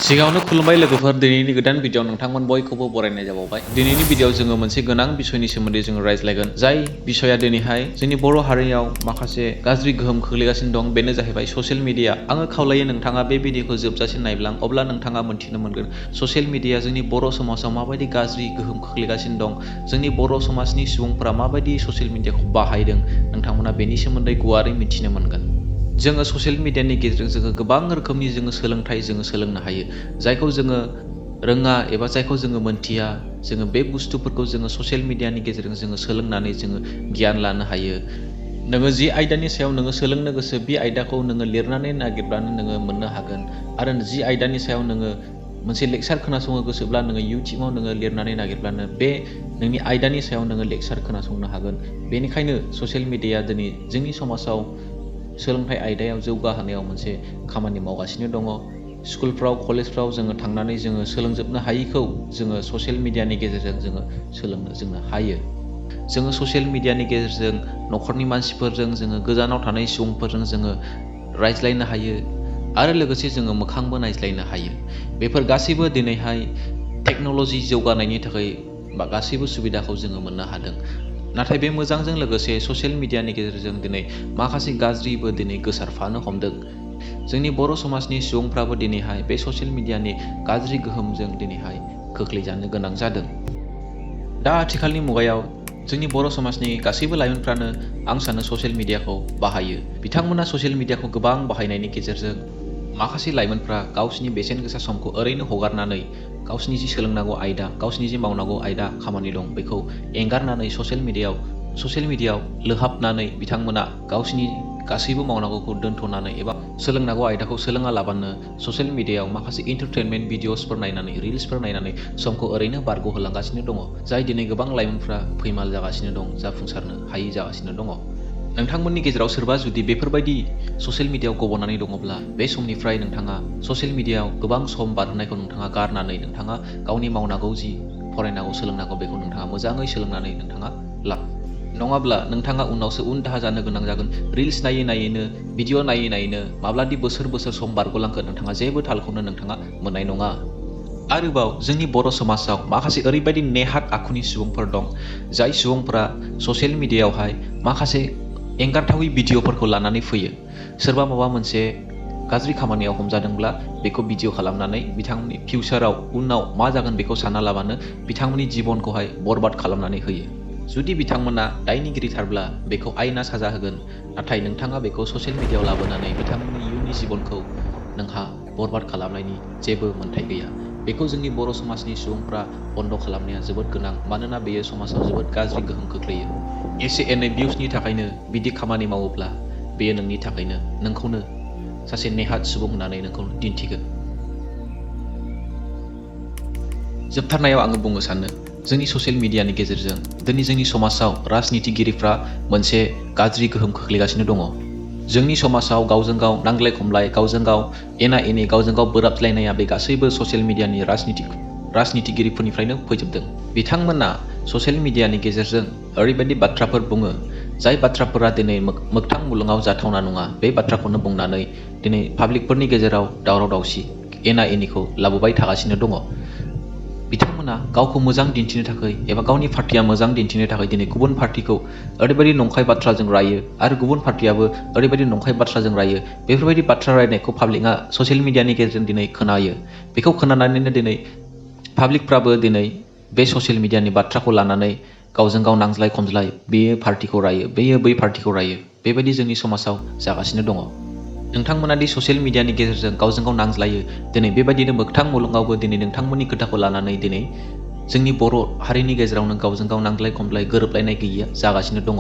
सिगाङावनो खुलुमबाय लोगोफोर दिनैनि गोदान भिडिअ नोंथांमोन बयखौबो बरायनाय जाबावबाय। दिनैनि भिडिअ जोङो मोनसे गोनां बिषयनि सोमोन्दै जोङो रायज्लायगोन। जाय बिषया दिनैहाय जोंनि बर' हारियाव माखासे गाज्रि गोहोम खोख्लैगासिनो दं, बेनो जाहैबाय ससियेल मिडिया। आङो खावलायो नोंथाङा बे भिडिअखौ जोबजासिम नायब्लां, अब्ला नोंथाङा मोन्थिनो मोनगोन ससियेल मिडिया जोंनि बर' समाजाव माबायदि गाज्रि गोहोम खोख्लैगासिनो दं, जोंनि बर' समाजनि सुबुंफोरा माबायदि ससियेल मिडियाखौ बाहायदों, नोंथांमोना बेनि सोमोन्दै गुवारै मिथिनो मोनगोन। जोङो ससियेल मिडियानि गेजेरजों जोङो गोबां रोखोमनि जोङो सोलोंथाइ जोङो सोलोंनो हायो। जायखौ जोङो रोङा एबा जायखौ जोङो मोनथिया, जोङो बे बुस्थुफोरखौ जोङो ससियेल मिडियानि गेजेरजों जोङो सोलोंनानै जोङो गियान लानो हायो। नोङो जि आयदानि सायाव नोङो सोलोंनो गोसो बे आयदाखौ नोङो लिरनानै नागिरब्लानो नोङो मोननो हागोन। आरो जि आयदानि सायाव नोङो मोनसे लेक्सार खोनासंनो गोसोब्ला नोङो इउटुबाव नोङो लिरनानै नागिरब्लानो बे नोंनि आयदानि सायाव नोङो लेक्सार खोनासंनो हागोन। बेनिखायनो ससियेल मिडियाया दिनै जोंनि समाजाव सोलोंथाइ आयदायाव जौगाहोनायाव मोनसे खामानि मावगासिनो दङ। स्कुलफ्राव कलेजफ्राव जोङो थांनानै जोङो सोलोंजोबनो हायिखौ जोङो ससियेल मिडियानि गेजेरजों जोङो सोलोंनो हायो। जोङो ससियेल मिडियानि गेजेरजों न'खरनि मानसिफोरजों जोङो गोजानाव थानाय सुबुंफोरजों जोङो रायज्लायनो हायो आरो लोगोसे जोङो मोखांबो नायज्लायनो हायो। बेफोर गासैबो दिनैहाय टेक्न'लजि जौगानायनि थाखाय बा गासैबो सुबिदाखौ जोङो मोननो हादों। नाथाय बे मोजांजों लोगोसे ससियेल मिडियानि गेजेरजों दिनै माखासे गाज्रिबो दिनै गोसारफानो हमदों। जोंनि बर' समाजनि सुबुंफ्राबो दिनैहाय बे ससियेल मिडियानि गाज्रि गोहोमजों दिनैहाय खोख्लैजानो गोनां जादों। दा आथिखालनि मुगायाव जोंनि बर' समाजनि गासैबो लाइमोनफ्रानो आं सानो ससियेल मिडियाखौ बाहायो। बिथांमोना ससियेल मिडियाखौ गोबां बाहायनायनि गेजेरजों माखासे लाइमोनफ्रा गावसिनि बेसेन गोसा समखौ ओरैनो हगारनानै गावसिनि जि सोलोंनांगौ आयदा, गावसिनि जि मावनांगौ आयदा खामानि दं, बेखौ एंगारनानै ससियेल मिडियायाव लोहाबनानै बिथांमोना गावसिनि गासैबो मावनांगौखौ दोनथ'नानै एबा सोलोंनांगौ आयदाखौ सोलोङालाबानो ससियेल मिडियायाव माखासे एन्टारटेनमेन्ट भिडिअसफोर नायनानै रिल्सफोर नायनानै समखौ ओरैनो बारग'होलांगासिनो दङ। जाय दिनै गोबां लाइमोनफ्रा फैमाल जागासिनो दं, जाफुंसारनो हायि जागासिनो दङ। नोंथांमोननि गेजेराव सोरबा जुदि बेफोरबायदि ससियेल मिडियायाव गब'नानै दङब्ला बे समनिफ्राय नोंथाङा ससियेल मिडियायाव गोबां सम बारहोनायखौ नोंथाङा गारनानै नोंथाङा गावनि मावनांगौ जि फरायनांगौ सोलोंनांगौ बेखौ नोंथाङा मोजाङै सोलोंनानै नोंथाङा ला। नङाब्ला नोंथाङा उनावसो उन दाहा जानो गोनां जागोन। रिल्स नायै नायैनो भिडिअ नायै नायैनो माब्लादि बोसोर सम बारग'लांखो नोंथाङा जेबो थालखौनो नोंथाङा मोननाय नङा। आरोबाव जोंनि बर' समाजाव माखासे ओरैबायदि नेहाथ आखुनि सुबुंफोर दं, जाय सुबुंफोरा ससियेल मिडियायावहाय माखासे एंगारथावै भिडिअफोरखौ लानानै फैयो। सोरबा माबा मोनसे गाज्रि खामानियाव हमजादोंब्ला बेखौ भिडिअ खालामनानै बिथांमोननि फिउचाराव उनाव मा जागोन बेखौ सानालाबानो बिथांमोननि जिबनखौहाय बरबाद खालामनानै होयो। जुदि बिथांमोना दायनिगिरिथारब्ला बेखौ आयेना साजा होगोन। नाथाय नोंथाङा बेखौ ससियेल मिडियायाव लाबोनानै बिथांमोननि इयुननि जिबनखौ नोंहा बरबाद खालामनायनि जेबो मोन्थाय गैया। बेखौ जोंनि बर' समाजनि सुबुंफ्रा बन्द' खालामनाया जोबोद गोनां, मानोना बेयो समाजाव जोबोद गाज्रि गोहोम खोख्लैयो। एसे एनै भिउसनि थाखायनो बिदि खामानि मावोब्ला बेयो नोंनि थाखायनो नोंखौनो सासे नेहाथ सुबुं होननानै नोंखौ दिन्थिगोन। जोबथारनायाव आङो बुंनो सानो जोंनि ससियेल मिडियानि गेजेरजों दिनै जोंनि समाजाव राजनितिगिरिफ्रा मोनसे गाज्रि गोहोम खोख्लैगासिनो दङ। जोंनि समाजाव गावजों गाव नांज्लाय खमलाय, गावजों गाव एना एनि, गावजों गाव बोराबज्लायनाया बे गासैबो ससियेल मिडियानि राजनितिगिरिफोरनिफ्रायनो फैजोबदों। बिथांमोना ससियेल मिडियानि गेजेरजों ओरैबायदि बाथ्राफोर बुङो, जाय बाथ्राफोरा दिनै मोगथां मुलुगाव जाथावना नङा। बे बाथ्राखौनो बुंनानै दिनै पाब्लिकफोरनि गेजेराव दावराव दावसि, एना एनिखौ लाबोबाय थागासिनो दङ। बिथांमोना गावखौ मोजां दिन्थिनो थाखाय एबा गावनि पार्टिया मोजां दिन्थिनो थाखाय दिनै गुबुन पार्टिखौ ओरैबायदि नंखाय बाथ्राजों रायो आरो गुबुन पार्टियाबो ओरैबायदि नंखाय बाथ्राजों रायो। बेफोरबायदि बाथ्रा रायनायखौ पाब्लिकआ ससियेल मिडियानि गेजेरजों दिनै खोनायो। बेखौ खोनानानैनो दिनै पाब्लिकफ्राबो दिनै बे ससियेल मिडियानि बाथ्राखौ लानानै गावजों गाव नांज्लाय खमज्लाय, बेयो पार्टिखौ रायो, बेयो बै पार्टिखौ रायो। बेबायदि जोंनि समाजाव जागासिनो दङ। नोंथांमोना दि ससियेल मिडियानि गेजेरजों गावजों गाव नांज्लायो, दिनै बेबायदिनो मोगथां मुलुगावबो दिनै नोंथांमोननि खोथाखौ लानानै दिनै जोंनि बर' हारिनि गेजेरावनो गावजों गाव नांज्लाय खमज्लाय, गोरोबलायनाय गैयिया जागासिनो दङ।